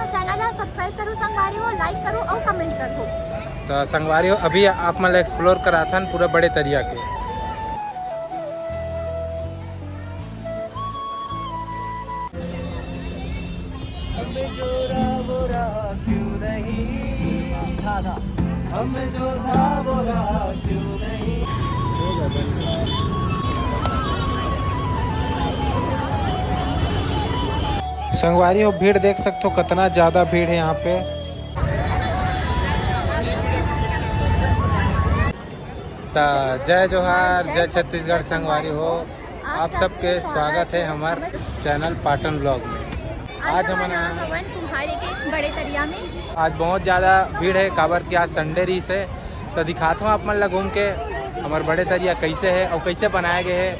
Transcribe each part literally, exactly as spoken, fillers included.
Channel ला subscribe करो संगवारी हो, लाइक करो और कमेंट करो। तो संगवारी हो, अभी आप मन ला एक्सप्लोर कराथन पूरा बड़े तरिया के। हमें जो था वो रहा क्यों नहीं था, था। हमें जो था वो रहा क्यों नहीं। संगवारी हो, भीड़ देख सकथो, कतना ज्यादा भीड़ है यहाँ पे। त जय जोहार, जय छत्तीसगढ़ संगवारी हो, आप सबके स्वागत है हमर चैनल पाटन ब्लॉग में। आज हमन आए हवन कुम्हारी के बड़े तरिया में। आज बहुत ज़्यादा भीड़ है, काबर कि आज संडे रहिस हे। तो दिखात हूँ आप मन ला घूम के हमर बड़े तरिया कैसे है और कैसे बनाए गए है।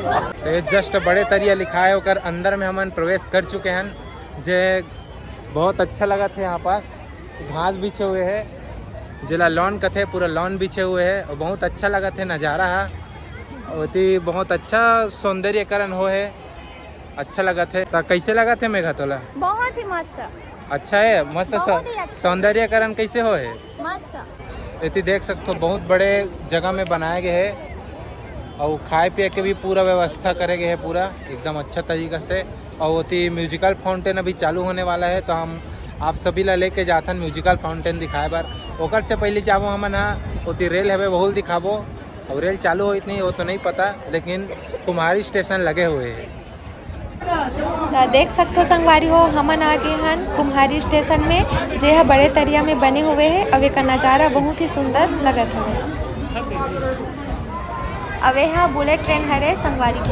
तो ये जस्ट बड़े तरिया लिखा है, ओकर अंदर में हमन प्रवेश कर चुके हैं। जे बहुत अच्छा लगत है यहाँ पास। घास बिछे हुए है, जेला लॉन कथे, पूरा लॉन बिछे हुए है और बहुत अच्छा लगत है नज़ारा हा। ओती बहुत अच्छा सौंदर्यकरण हो है, अच्छा लगत है। त कैसे लगत है मेघा तोला? बहुत ही मस्त। अच्छा है, मस्त सौ-, बहुत ही अच्छा। सौंदर्यकरण कैसे हो है? मस्त। एती देख सकथो, बहुत बड़े जगह में बनाए गए है और खाए पिए के भी पूरा व्यवस्था करे गए है, पूरा एकदम अच्छा तरीका से। और ओती म्यूजिकल फाउंटेन अभी चालू होने वाला है, तो हम आप सभी ला लेके जाथन म्यूजिकल फाउंटेन दिखाए बर। ओकर से पहले जाबो हमन हा, ओती रेल हवे, वहू ल दिखाबो। और रेल चालू होई कि नहीं, वो तो नहीं पता, लेकिन कुम्हारी स्टेशन लगे हुए है। त देख सकथो संगवारी हो, हमन आ गे हन कुम्हारी स्टेशन में, जे ह बड़े तरिया में बने हुए है। अब एकर नज़ारा बहुत ही सुंदर लगत हवे। अब ए ह बुलेट ट्रेन हरे संगवारी हो।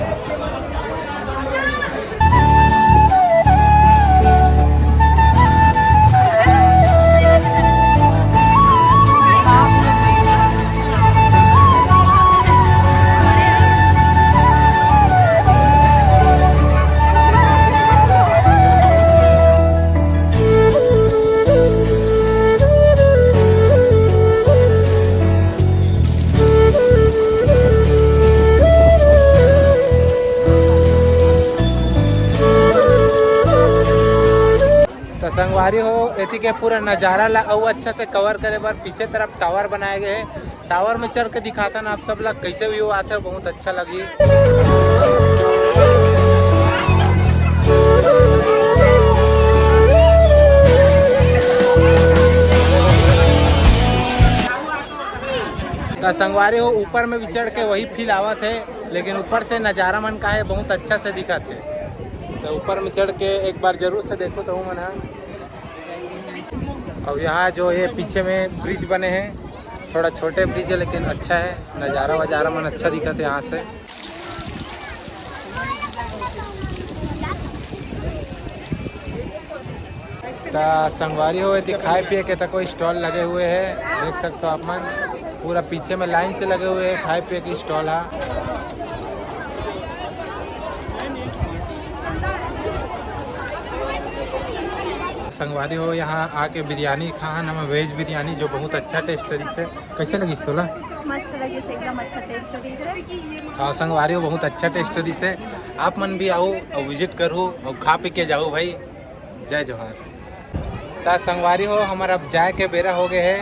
तो संगवारी हो, एती के पूरा नज़ारा ला अउ अच्छा से कवर करे बर पीछे तरफ टावर बनाए गए हे। टावर में चढ़ के दिखाथन आप सब ला, कैसे व्यू आथे, बहुत अच्छा लगही। त संगवारी हो, ऊपर में भी चढ़ के वही फील आवत हे, लेकिन ऊपर से नज़ारा मन का हे, बहुत अच्छा से दिखत हे। तो ऊपर में चढ़ के एक बार जरूर से देखो तो मन ह। और यहाँ जो ये पीछे में ब्रिज बने हैं, थोड़ा छोटे ब्रिज है लेकिन अच्छा है, नज़ारा वज़ारा मन अच्छा दिखत है यहाँ से। त संगवारी हो, एती खाए पिए के तको स्टॉल लगे हुए हैं, देख सकते हो आप मन, पूरा पीछे में लाइन से लगे हुए हैं खाए पिए के स्टॉल हा। संगवारी हो, यहाँ आके बिरयानी खान हम, वेज बिरयानी, जो बहुत अच्छा टेस्ट रहिस हे। कैसे लगिस तोला? मस्त लगिस, एकदम अच्छा टेस्ट रहिस हे। हाँ संगवारी हो, बहुत अच्छा टेस्ट रहिस हे। आप मन भी आओ और विजिट करो और खा पी के जाओ भाई। जय जोहार। त संगवारी हो, हमर अब जाए के बेरा हो गए हे।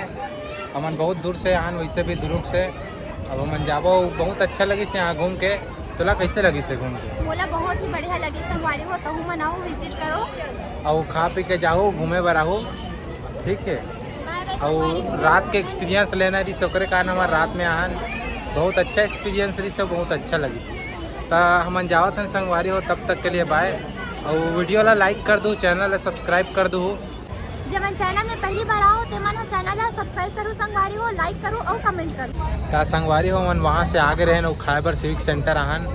हमन बहुत दूर से आन, वैसे भी दुरुग से। अब हमन जाबो, बहुत अच्छा लगिस यहाँ घूम के। तोला कैसे लगिस हे घूम के? मोला बहुत ही बढ़िया लगिस संगवारी हो, तहू मन आओ, विजिट करो। अउ खा पी के जाओ, घूमे बर आहो, ठीक है। बाय बाय और संगवारी हो। रात के एक्सपीरियंस लेना रहिस, ओकरे कारण हमर रात में आन। बहुत अच्छा एक्सपीरियंस रहिस, बहुत अच्छा लगिस। त हमन जावत हन संगवारी हो, तब तक के लिए बाय। और वीडियो ला लाइक कर दू, चैनल ला सब्सक्राइब कर दू। जे मन चैनल में पहली बार आओ, ते मन ह चैनल ला सब्सक्राइब करो संगवारी हो, लाइक करो और कमेंट करो। त संगवारी हो, हमन वहाँ से आगे रहेन, वो खाए बर सिविक सेंटर आहन।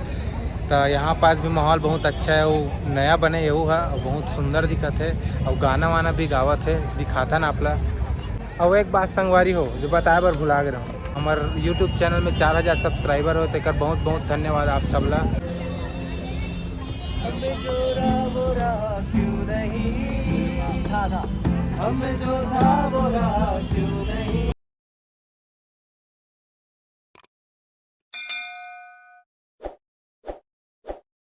त यहाँ पास भी माहौल बहुत अच्छा है, वो नया बने यहू है, बहुत सुंदर दिखत है और गाना वाना भी गावत है, दिखाथन आप ला। और एक बात संगवारी हो, जो बताए बर भुला गे रहूँ, हमर YouTube चैनल में चार हज़ार सब्सक्राइबर हो, तेकर बहुत बहुत धन्यवाद आप सब ला। हमें जो रहा वो रहा क्यों नहीं था, था। हमें जो था वो रहा क्यों